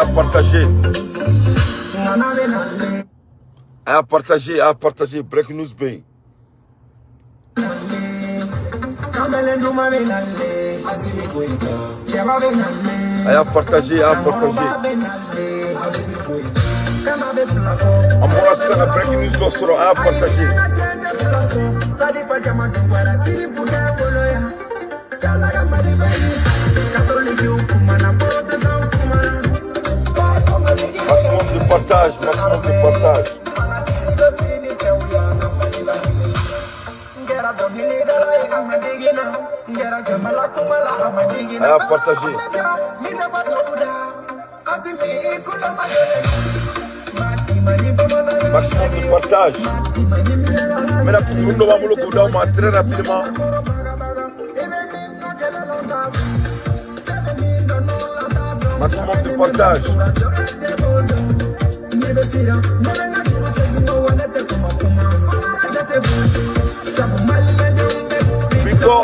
A y'a partager, a y'a partager, a y'a partager. Breaking news bɛ yen. A y'a partager, a y'a partager. An bɔra sisan ka breaking news dɔ sɔrɔ, a y'a partager. Maximum de partage, maximum de partage. A y'a partager. Maximum de partage. N bɛna kurun dɔ b'an bolo k'o d'aw ma très rapidement. Maximum de partage. Biko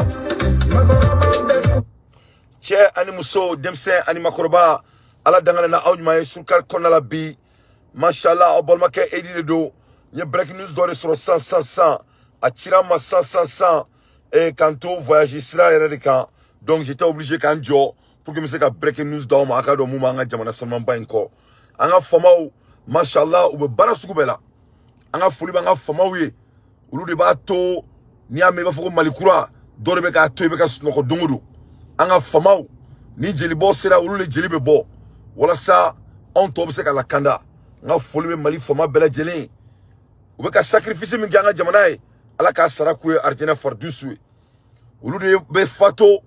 cɛ ani muso, denmisɛn ani makɔrɔba, ala dangana na aw ɲuman ye surukari kɔnɔna la bi. Mashallah, aw balimakɛ Edi de don. N ye breaking news dɔ de sɔrɔ sisan sisan sisan, a cira n ma sisan sisan sisan k'an to voyage sira yɛrɛ de kan. Donc j'étais obligé k'an jɔ pour que n bɛ se ka breaking news d'aw ma, a ka dɔn mun b'an ka jamana sanumanba in kɔ. An ka faamaw, mashallah, u bɛ baara sugu bɛɛ la. An ka foli b'an ka faamaw ye, olu de b'a to n'i y'a mɛn i b'a fɔ ko Mali kura, dɔ de bɛ k'a to i bɛ ka sunɔgɔ don o don. An ka faamaw, ni jelibɔ sera, olu de jeli bɛ bɔ walasa anw tɔw bɛ se ka lakanda. N ka foli bɛ Mali faama bɛɛ lajɛlen ye. U bɛ ka sacrifice min kɛ an ka jamana ye, ala k'a sara k'u ye arijinɛ faridusu ye. Olu de bɛ fato,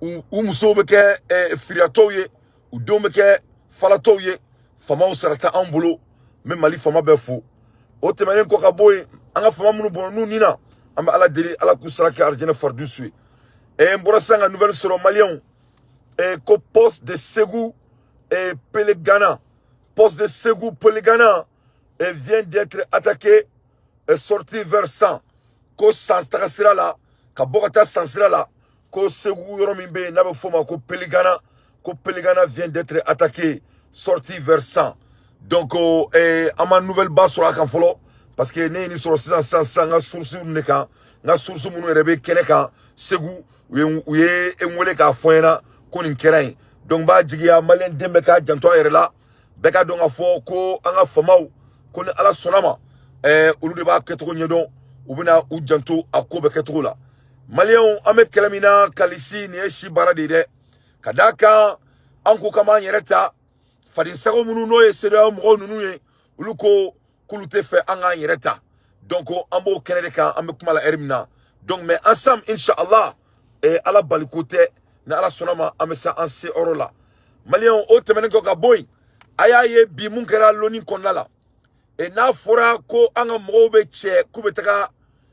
u musow bɛ kɛ firiyatɔw ye, u denw bɛ kɛ falatɔw ye. Faamaw sara tɛ anw bolo. N bɛ Mali faama bɛɛ fo. O tɛmɛnen kɔ ka bɔ yen, an ka faama minnu bɔnna n'u ni na, an bɛ ala deli, ala k'u sara kɛ arijinɛ faridusu ye. N bɔra sisan ka nouvelle sɔrɔ, maliyɛnw, ko poste de Segu Pelegana, poste de Segu Pelegana vient d'être attaqué et sorti vers 100. Ko san taga sira la, ka bɔ ka taa san sira la, ko Segu yɔrɔ min bɛ yen n'a bɛ f'o ma ko Pelegana, ko Pelegana vient d'être attaqué, sorti vers 100. Donc an ma nouvelle ba sɔrɔ a kan fɔlɔ, parce que ne ye nin sɔrɔ sisan sisan sisan n ka source de kan. N ka source minnu yɛrɛ bɛ kɛnɛ kan Segu, u ye n wele k'a fɔ n ɲɛna ko nin kɛra yen. Donc n b'a jigiya maliyɛn den bɛɛ k'a janto a yɛrɛ la, bɛɛ ka dɔn k'a fɔ ko an ka faamaw, ko ni ala sɔnna ma, olu de b'a kɛcogo ɲɛdɔn, u bɛna u janto a ko bɛɛ kɛcogo la. Maliyɛnw, an bɛ kɛlɛ min na kalisi, nin ye si baara de ye dɛ. Ka d'a kan an ko k'an b'an yɛrɛ ta, fadensago minnu n'o ye CEDEAO mɔgɔw ninnu ye, olu ko k'olu tɛ fɛ an k'an yɛrɛ ta. Donc an b'o kɛnɛ de kan, an bɛ kuma la heure min na. Donc mais ensemble, inshallah, ala baliko tɛ, ni ala sɔnna ma, an bɛ se an se yɔrɔ la. Maliyɛnw, o tɛmɛnen kɔ ka bɔ yen, a y'a ye bi mun kɛra loni kɔnɔna la. N'a fɔra ko an ka mɔgɔw bɛ cɛ k'u bɛ taga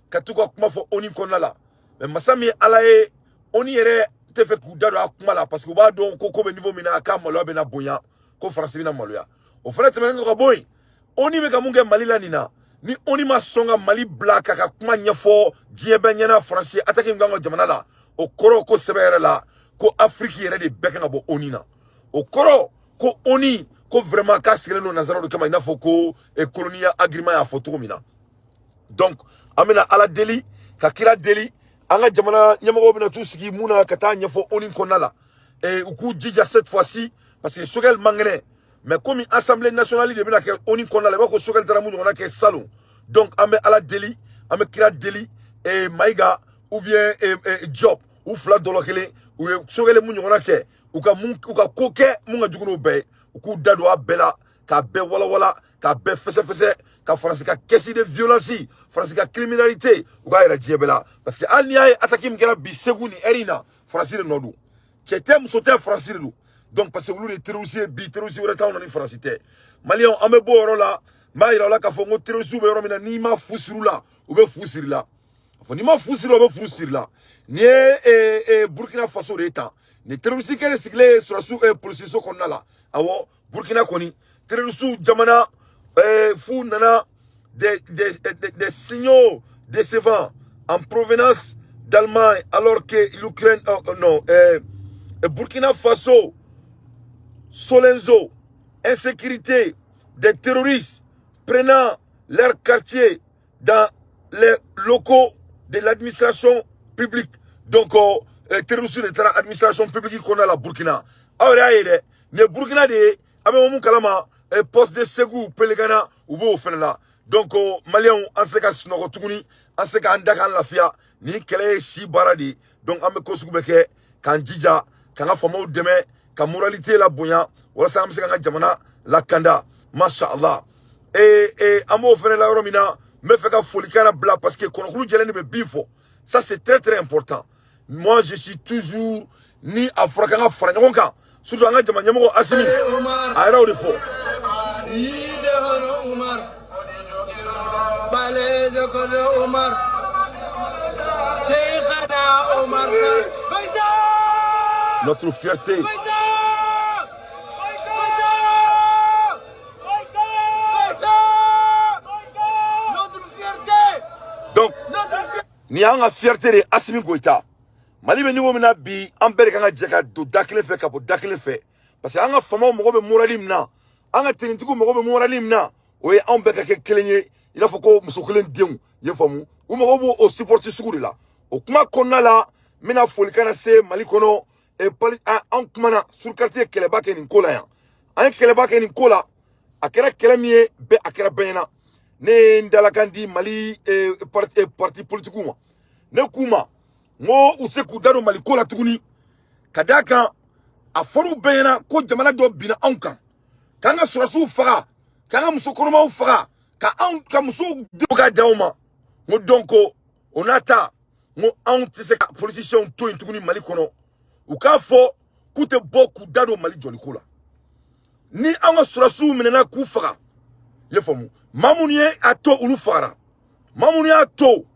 ka t'u ka kuma fɔ ONU kɔnɔna la, mais masa min ala ye, ONU yɛrɛ tɛ fɛ k'u da don a kuma la, parce que u b'a dɔn ko ko bɛ niveau min na, k'a maloya bɛna bonya, ko Faransi bɛna maloya. O fana tɛmɛnen kɔ ka bɔ yen, ONU bɛ ka mun kɛ Mali la nin na? Ni ONU ma sɔn ka Mali bila k'a ka kuma ɲɛfɔ diɲɛ bɛɛ ɲɛna, Faransi attaque min k'an ka jamana la, o kɔrɔ ko sɛbɛ yɛrɛ la ko Afrique yɛrɛ de bɛɛ kan ka bɔ ONU na. O kɔrɔ ko ONU ko vraiment k'a sigilen don nanzaraw de kama, i n'a fɔ ko colonie agrément y'a fɔ cogo min na. Donc an bɛna ala deli ka kira deli, an ka jamana ɲɛmɔgɔw bɛna t'u sigi mun na ka taa ɲɛfɔ ONU kɔnɔna la, u k'u jija cette fois-ci, parce que Choguel man kɛnɛ. Mais komi assemblée nationale de bɛna kɛ ONU kɔnɔna la, i b'a fɔ ko Choguel taara mun ɲɔgɔnna kɛ salon. Donc an bɛ ala deli, an bɛ kira deli, Mayiga ou bien Diop, u fila dɔ la kelen, u ye Choguel mun ɲɔgɔnna kɛ, u ka mun, u ka ko kɛ mun ka jugu n'o bɛɛ ye, u k'u da don a bɛɛ la k'a bɛɛ walawala, k'a bɛɛ fɛsɛfɛsɛ, ka Faransi ka caisse de violence, Faransi ka criminalité, u k'a yɛrɛ diɲɛ bɛɛ la. Parce que hali n'i y'a ye attaque min kɛra bi Segu nin heure in na, Faransi de nɔ don. Cɛ tɛ, muso tɛ, Faransi de don. Donc parce que olu de ye terroriste ye bi, terroriste wɛrɛ t'anw na ni Faransi tɛ. Maliyɛnw, an bɛ bɔ o yɔrɔ la, n b'a yira aw la k'a fɔ n ko terroriste bɛ yɔrɔ min na, n'i ma fu siri u la, u bɛ fu siri la. A fɔ n'i ma fu siri la, u bɛ fu siri la. Nin ye Burkina Faso de ye tan. Nin terroriste kɛ de sigilen ye sɔrɔsiw polisiso kɔnɔna la. Awɔ, Burkina kɔni terroriste jamana f'u nana des signaux décevants en provenance d'Allemagne, alors que l'Ukraine, non, Burkina Faso Solenzo Insécurité des terroristes prenant leur quartier dans les locaux de l'administration publique. Donc, terroristes de l'administration publique qu'on a la Burkina. Aw yɛrɛ y'a ye dɛ, nin ye Burkina de ye. A bɛ mun kalama, poste de Segu Pelegana, u b'o fɛnɛ la. Donc Maliyɛnw, an se ka sunɔgɔ tuguni, an se k'an da k'an lafiya. Nin kɛlɛ ye si baara de ye. Donc an bɛ ko sugu bɛɛ kɛ k'an jija k'an ka faamaw dɛmɛ ka moralité la bonya walasa an bɛ se k'an ka jamana lakanda, masha Allah. Ee, an b'o fɛnɛ la yɔrɔ min na, n bɛ fɛ ka folikan bila parce que kɔnɔkulu jɛlen de bɛ bin fɔ. Ça, c'est très très important. Moi, je suis toujours ni a fɔra k'an ka fara ɲɔgɔn kan, surtout an ka jama ɲɛmɔgɔ Asimi, a yɛrɛ y'o de fɔ. Yiide hono Umar ɓaleejo kono Umar Seykhana Umar Goïta. Notre fierté. Goïta, Goïta, Goïta, notre fierté. Donc notre fierté. Nin y'an ka fierté de ye, Asimi Goïta. Mali bɛ niveau min na bi, an bɛɛ de kan ka jɛ ka don da kelen fɛ ka bɔ da kelen fɛ, parce que an ka faamaw mago bɛ morali min na, an ka tenitigiw mago bɛ morali min na, o ye anw bɛɛ ka kɛ kelen ye, i n'a fɔ ko muso kelen denw, i ye faamu. U mago b'o o support sugu de la. O kuma kɔnɔna la, n bɛna folikan lase Mali kɔnɔ. E pali an kumana sur quartier, kɛlɛba kɛ nin ko la yan. An ye kɛlɛba kɛ nin ko la. A kɛra kɛlɛ min ye bɛɛ, a kɛra bɛɛ ɲɛna. Ne ye n dalakan di Mali parti politique ma. Ne k'u ma n ko u se k'u da don Mali ko la tuguni, ka d'a kan a fɔr'u bɛɛ ɲɛna ko jamana dɔ binna anw kan, k'an ka sɔrɔsiw faga, k'an ka muso kɔnɔmaw faga, ka anw ka musow denw ka d'aw ma. N ko donc o n'a ta, n ko anw tɛ se ka politiciens to yen tuguni Mali kɔnɔ, u k'a fɔ k'u tɛ bɔ k'u da don Mali jɔliko la. Ni an ka sɔrɔsiw minɛna k'u faga, i ye faamu, maa minnu ye a to olu fagara, maa minnu y'a to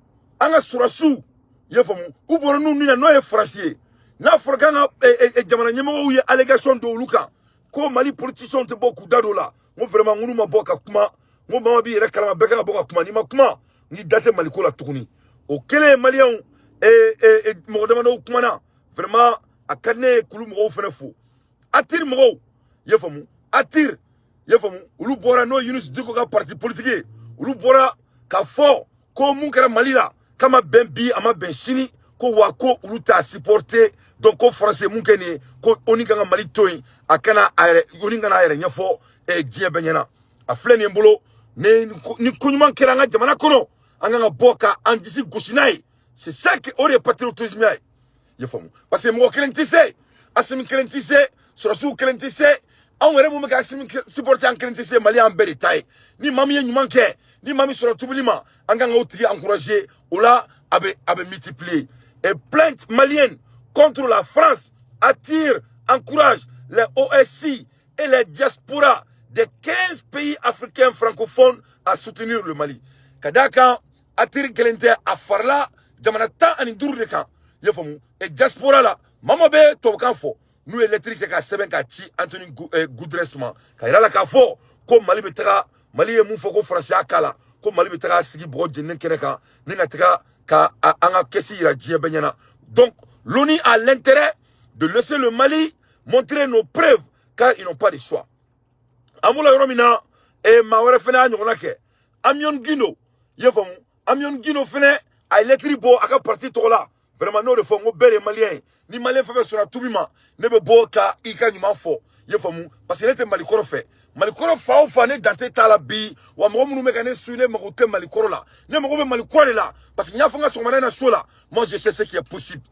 an ka sɔrɔsiw, i ye faamu, u bɔra n'u na, n'o ye Faransi ye. N'a fɔra k'an ka jamana ɲɛmɔgɔw ye allégation don olu kan ko Mali politiciens tɛ bɔ k'u da don o la, n ko vraiment n ma bɔ ka kuma. N ko maa b'i yɛrɛ kalama, bɛɛ kan ka bɔ ka kuma. N'i ma kuma, n k'i da tɛ Mali ko la tuguni. O kɛlen, Maliyɛnw, mɔgɔ damadɔw kumana. Vraiment, a ka di ne ye k'olu mɔgɔw fana fo. ATIR mɔgɔw, i ye faamu, ATIR, i ye faamu, olu bɔra, n'o ye Yunus Diko ka parti politique ye, olu bɔra ka fɔ ko mun kɛra Mali la k'a ma bɛn bi, a ma bɛn sini, ko wa ko olu t'a supporter. Donc ko Faransi mun kɛ nin ye, ko ONU kan ka Mali to yen, a kana a yɛrɛ, ONU kana a yɛrɛ ɲɛfɔ diɲɛ bɛɛ ɲɛna. A filɛ nin ye n bolo. Ni ko ɲuman kɛra an ka jamana kɔnɔ, an kan ka bɔ ka an disi gosi n'a ye. C'est ça que o de ye patriotisme ye, i ye faamu, parce que mɔgɔ kelen tɛ se, Asimi kelen tɛ se, sɔrɔsiw kelen tɛ se, anw yɛrɛ mun bɛ ka Asimi supporter, an kelen tɛ se. Mali y'an bɛɛ de ta ye. Ni maa min ye ɲuman kɛ, ni maa min sɔrɔ tubili ma, an kan k'o tigi encourager. O la a bɛ multiplier. Et plainte malienne contre la France attire, encourage les OSI et les diasporas des 15 pays africains francophones à soutenir le Mali. Ka d'a kan ATIR kelen tɛ, a farala jamana 15 de kan, i ye faamu. Et diaspora la, maa maa bɛ tubabukan fɔ, n'u ye lettre kɛ ka sɛbɛn k'a ci Anthony Guterres ma, ka yira la k'a fɔ ko Mali bɛ taga, Mali ye mun fɔ ko Faransi y'a k'a la, ko Mali bɛ taga sigi bɔgɔ jeninen kɛnɛ kan ni ka taga ka an ka kɛsi yira diɲɛ bɛɛ ɲɛna. Donc l'ONU a l'intérêt de laisser le Mali montrer nos preuves, car ils n'ont pas de choix. An b'o la yɔrɔ min na, maa wɛrɛ fɛnɛ y'a ɲɔgɔnna kɛ, Amion Guindo, i ye faamu. Amion Guindo fɛnɛ a ye lettre bɔ a ka parti tɔgɔ la. Vraiment, n'o de fɔ n ko bɛɛ de ye Maliyɛn ye. Ni Maliyɛn fɛn fɛn sɔnna tubi ma, ne bɛ bɔ ka i ka ɲuman fɔ, i ye faamu, parce que ne tɛ Mali kɔrɔ fɛ. Mali kɔrɔ fa o fa, ne dante t'a la bi. Wa mɔgɔ minnu bɛ ka ne su, ne mago tɛ Mali kɔrɔ la, ne mago bɛ Mali kura de la, parce que n y'a fɔ n ka sɔgɔmada in na so la, moi, je sais ce qui est possible.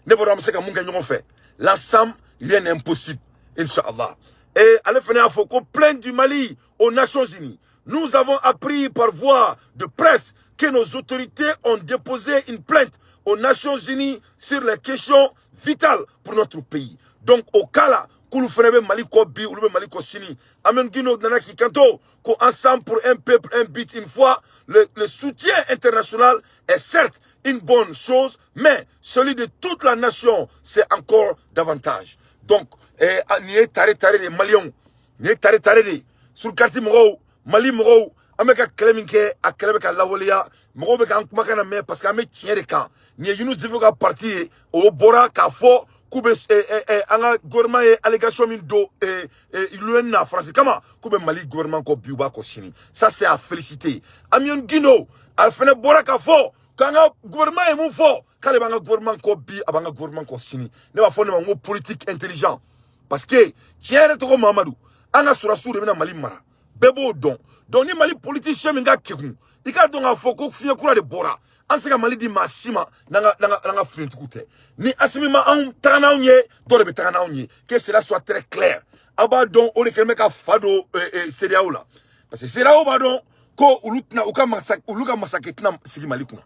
Ne b'a dɔn an bɛ se ka mun kɛ ɲɔgɔn fɛ. L'ensemble, rien n'est impossible, inchallah. Et ale fana y'a fɔ ko plainte du Mali aux Nations Unies. Nous avons appris par voie de presse que nos autorités ont déposé une plainte aux Nations Unies sur les questions vitales pour notre pays. Donc au cas là, k'olu fana bɛ Mali kɔ bi, olu bɛ Mali kɔ sini. Amion Guindo nana k'i kanto ko ensemble pour un peuple, un but, une foi. Le soutien international est certes une bonne chose, mais celui de toute la nation, c'est encore davantage. Donc nin ye tare tare de Maliyɛnw, nin ye tare tare de sur carte mɔgɔw, Mali mɔgɔw. An bɛ ka kɛlɛ min kɛ, a kɛlɛ bɛ ka lawaleya. Mɔgɔw bɛ k'an kumakan na mɛn parce que an bɛ tiɲɛ de kan. Nin ye Yunus Diko ka parti ye, o bɔra k'a fɔ K'u bɛ an ka gouvernement ye allégation min don l'UN na France kama, k'u bɛ Mali gouvernement kɔ bi, u b'a kɔ sini. Ça, c'est à féliciter. Amion Guindo, a fɛnɛ bɔra k'a fɔ k'an ka gouvernement ye mun fɔ, k'ale b'an ka gouvernement kɔ bi, a b'an ka gouvernement kɔ sini. Ne b'a fɔ ne ma n ko politique intelligent, parce que tiɲɛ yɛrɛ tɔgɔ Mamadu, an ka sɔrɔdasiw de bɛna Mali mara, bɛɛ b'o dɔn. Donc ni Mali politicien min ka kekun, i k'a dɔn k'a fɔ ko fiɲɛ kura de bɔra. An se ka Mali di maa si ma n'an ka finitigiw tɛ. Ni Asimi ma anw taga n'anw ye, dɔ de bɛ taga n'anw ye. Que cela soit très clair. Aw b'a dɔn, o de kɛlen bɛ ka fa don CEDEAO la, parce que CEDEAO b'a dɔn ko olu tɛna u ka masa, olu ka masakɛ tɛna sigi Mali kunna.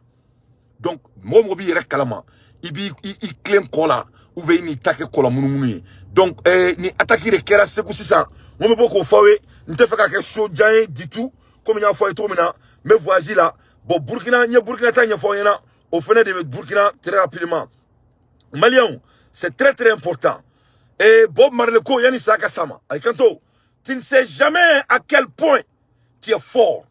Donc mɔgɔ mɔgɔ b'i yɛrɛ kalama, i b'i i tilen kɔ la, ou bien i n'i ta kɛ kɔ la munumunu ye. Donc ni attaque de kɛra Segu sisan, n ko bɛ bɔ k'o fɔ aw ye. N tɛ fɛ ka kɛ so jan ye du tout. Komi n y'a fɔ aw ye cogo min na, n bɛ voyage la. Bon, Burkina, n ye Burkina ta ɲɛfɔ aw ɲɛna, o fɛnɛ de bɛ Burkina. Très rapidement, Maliyɛnw, c'est très très important. Et Bob Marley ko yanni sa ka s'a ma, a kanto: "Tu ne sais jamais à quel point tu es fort."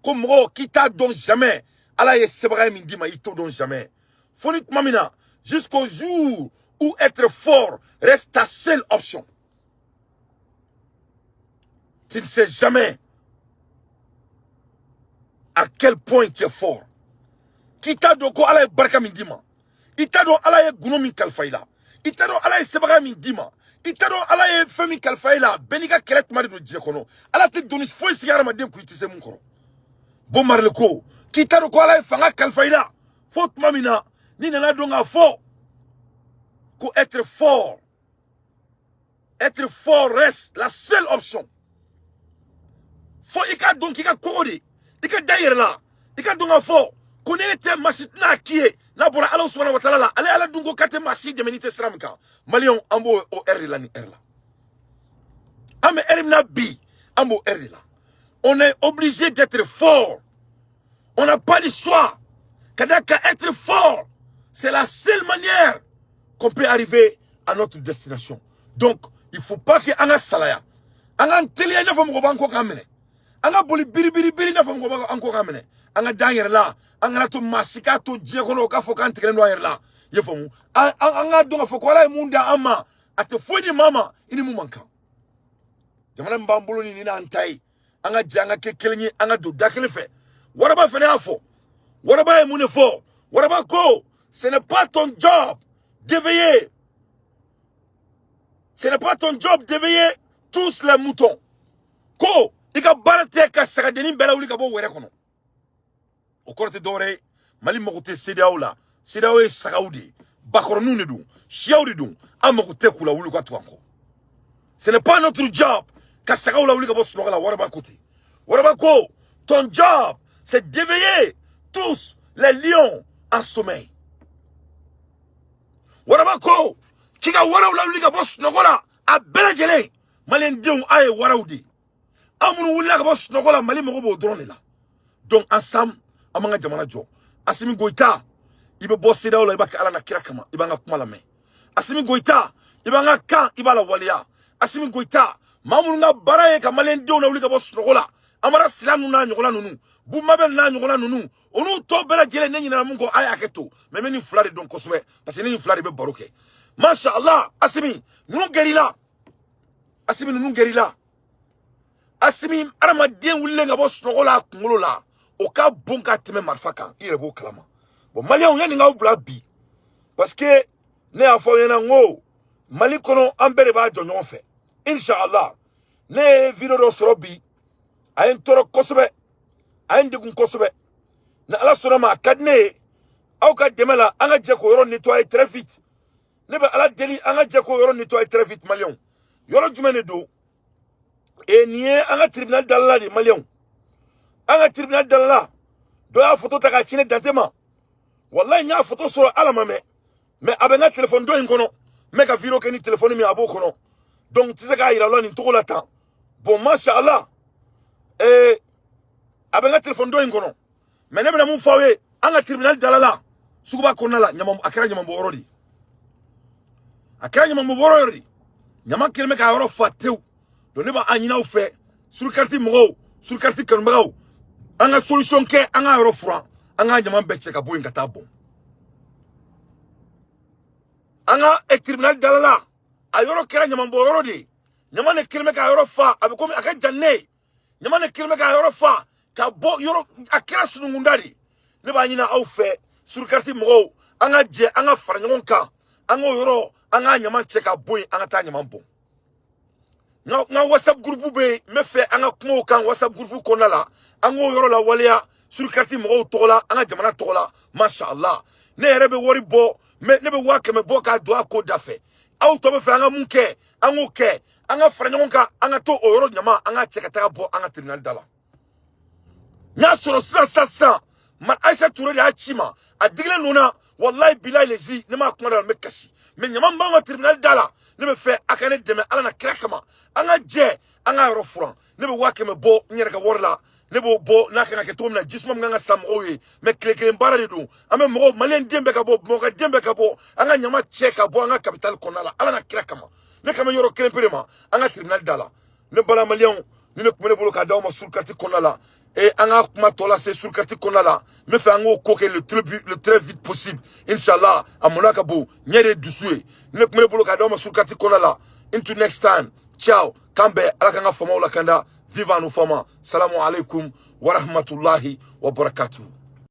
Ko mɔgɔ k'i t'a dɔn jamais Ala ye sebaga min d'i ma, i t'o dɔn jamais fo ni tuma min na, jusqu'au jour où être fort reste ta seule option. Tu ne sais jamais à quel point tu es fort. K'i t'a dɔn ko Ala ye barika min d'i ma, i t'a dɔn Ala ye gundo min kalifa i la, i t'a dɔn Ala ye sebaga min d'i ma, i t'a dɔn Ala ye fɛn min kalifa i la. Bɛɛ n'i ka kɛlɛ tuma de don diɲɛ kɔnɔ. Ala tɛ doni foyi sigi hadamaden kun i tɛ se mun kɔrɔ. Bob Marley ko k'i t'a dɔn ko Ala ye fanga kalifa i la fo tuma min na n'i nana dɔn k'a fɔ ko être fort, être fort reste la seule option. Fo i k'a dɔn k'i ka kɔgɔ de, i ka da i yɛrɛ la, i ka dɔn k'a fɔ ko ne tɛ maa si tɛna k'i ye n'a bɔra Ala subahana wa taala la. Ale Ala dun ko k'a tɛ maa si dɛmɛ n'i tɛ sira min kan. Maliyɛnw, an b'o o heure de la. Nin heure la, an bɛ heure min na bi, an b'o heure de la. On est obligé d'être fort, on n'a pas de choix. Ka d'a kan, être fort, c'est la seule manière qu'on peut arriver à notre destination. Donc il faut pas que an ka salaya, an k'an teliya i n'a fɔ mɔgɔ b'an kɔ k'an minɛ, an ka boli biri biri biri i n'a fɔ mɔgɔ b'an kɔ k'an minɛ. An ka d'an yɛrɛ la, an kana to maa si k'a to diɲɛ kɔnɔ o k'a fɔ k'an tigɛlen don an yɛrɛ la. I ye faamu? An k'a dɔn k'a fɔ ko Ala ye mun da an ma, a tɛ foyi di maa ma i ni mun man kan. Jamana min b'an bolo ni n'an ta ye, an ka jɛ, an ka kɛ kelen ye, an ka don da kelen fɛ. Waraba fana y'a fɔ. Waraba ye mun de fɔ? Waraba ko: "Ce n'est pas ton job d'éveiller, ce n'est pas ton job d'éveiller tous les moutons." Ko i ka baara tɛ ka sagadennin bɛɛ lawuli ka bɔ wɛrɛ kɔnɔ. O kɔrɔ tɛ dɔwɛrɛ ye, Mali mago tɛ CEDEAO la. CEDEAO ye sagaw de ye, bakɔrɔninw de don, siyaw de don. An mago tɛ k'u lawuli ka tugu an kɔ. Ce n'est pas notre job ka sagaw lawuli ka bɔ sunɔgɔ la. Waraba ko ten. Waraba ko: "Ton job, c'est d'éveiller tous les lions en sommeil." Waraba ko k'i ka waraw lawuli ka bɔ sunɔgɔ la, a bɛɛ lajɛlen. Maliyɛndenw, a ye waraw de ye, aw minnu wulila ka bɔ sunɔgɔ la, Mali mago b'o dɔrɔn de la. Donc ensemble, an b'an ka jamana jɔ. Asimi Goyita, i bɛ bɔ CEDEAO la, i b'a kɛ Ala na kira kama, i b'an ka kuma lamɛn. Asimi Goyita, i b'an ka kan, i b'a lawaleya. Asimi Goyita, maa minnu ka baara ye ka maliyɛndenw lawuli ka bɔ sunɔgɔ la, Amara Sila ninnu n'a ɲɔgɔnna ninnu, Bumabel n'a ɲɔgɔnna ninnu, olu tɔ bɛɛ lajɛlen, ne ɲinɛna mun kɔ, a y'a hakɛ to. Mais n bɛ nin fila de dɔn kosɛbɛ, parce que ne nin fila de bɛ baro kɛ. Masha Allah, Asimi ninnu gɛr'i la, Asimi ninnu gɛr'i la. Asimi, adamaden wulilen ka bɔ sunɔgɔ la a kunkolo la, o ka bon ka tɛmɛ marifa kan, i yɛrɛ b'o kalama. Bon, maliyɛnw, yanni k'aw bila bi, parce que ne y'a fɔ aw ɲɛna n ko Mali kɔnɔ, an bɛɛ de b'a jɔ ɲɔgɔn fɛ, inshallah. Ne ye vidéo dɔ sɔrɔ bi, a ye n tɔɔrɔ kosɛbɛ, a ye n degun kosɛbɛ. Ni Ala sɔnna ma, a ka di ne ye aw ka dɛmɛ la, an ka jɛ k'o yɔrɔ nettoyer très vite. Ne bɛ Ala deli, an ka jɛ k'o yɔrɔ nettoyer très vite. Maliyɛnw, yɔrɔ jumɛn de don? E nin ye an ka tribunal dalala de. Maliyɛnw, an ka tribunal dalala, dɔ y'a photo ta k'a ci ne Dante ma. Walayi, n y'a photo sɔrɔ, Ala ma mɛn, mais a bɛ n ka téléphone dɔ in kɔnɔ, n bɛ ka vidéo kɛ ni téléphone min, a b'o kɔnɔ. Donc n tɛ se k'a yira aw la nin cogo la tan. Bon, masha Allah, a bɛ n ka téléphone dɔ in kɔnɔ. Mais ne bɛna mun fɔ aw ye? An ka tribunal dalala suguba kɔnɔna la, ɲama, a kɛra ɲamanbɔyɔrɔ de ye, a kɛra ɲamanbɔyɔrɔ de ye. Ɲama kɛlen bɛ k'a yɔrɔ fa tewu. Donc ne b'a ɲini aw fɛ, surukati mɔgɔw, surukati kanubagaw, an ka solution kɛ, an ka yɔrɔ furan, an ka ɲama bɛɛ cɛ ka bɔ yen ka taa bɔn. An An ka tribunal dala la, a yɔrɔ kɛra ɲamanbɔ yɔrɔ de ye. Ɲama de kɛlen bɛ k'a yɔrɔ fa, a bɛ komi a ka jan ne ye. Ɲama de kɛlen bɛ k'a yɔrɔ fa ka bɔ yɔrɔ, a kɛra sununkunda de. Ne b'a ɲini aw fɛ, surukati mɔgɔw, an ka jɛ, an ka fara ɲɔgɔn kan, an k'o yɔrɔ, an k'a ɲama cɛ ka bɔ yen, an ka taa ɲama bɔn. N ka WhatsApp groupe bɛ yen, n bɛ fɛ an ka kuma o kan WhatsApp groupe kɔnɔna la. An k'o yɔrɔ lawaleya surukati mɔgɔw tɔgɔ la, an ka jamana tɔgɔ la. Masha Allah, ne yɛrɛ bɛ wari bɔ, mɛ ne bɛ 100 000 bɔ k'a don a ko da fɛ. Aw tɔ bɛ fɛ an ka mun kɛ, an k'o kɛ. An ka fara ɲɔgɔn kan, an ka to o yɔrɔ ɲama, an ka cɛ ka taga bɔ an ka tribunal da la. N y'a sɔrɔ sisan sisan sisan, ma Ayisa Ture de y'a ci ma, a digilen don na. Walayi bilayi lezi, ne m'a kuma da, n bɛ kasi. Mɛ ɲama min b'an ka tribunal da la, ne bɛ fɛ a ka ne dɛmɛ, Ala na kira kama, an ka jɛ, an ka yɔrɔ furan. Ne bɛ 100 000 bɔ n yɛrɛ ka wari la, ne b'o bɔ n'a kan ka kɛ cogo min na, jisuma min kan ka san mɔgɔw ye. Mɛ tile kelen baara de don. An bɛ mɔgɔw, maliyɛn den bɛɛ ka bɔ, Bamakɔ den bɛɛ ka bɔ, an ka ɲama cɛ ka bɔ an ka capitale kɔnɔna la, Ala na kira kama. Ne kan bɛ yɔrɔ kelen pere ma, an ka tribunal da la. Ne bala maliyɛnw, ni ne tun bɛ ne bolo k'a d'aw ma surukati kɔnɔna la, e an ka kuma tɔ lase surukati kɔnɔna la. N bɛ fɛ an k'o ko kɛ le très vite possible, inshallah. A maloya ka bon, ɲɛ de ye dusu ye. Ni ne tun bɛ ne bolo k'a d'aw ma surukati kɔnɔna la. Until next time, ciao, k'an bɛn. Ala k'an ka famaw lakanda. Viva nos fama. Salamu alaikum wa rahmatullahi wa barakatuh.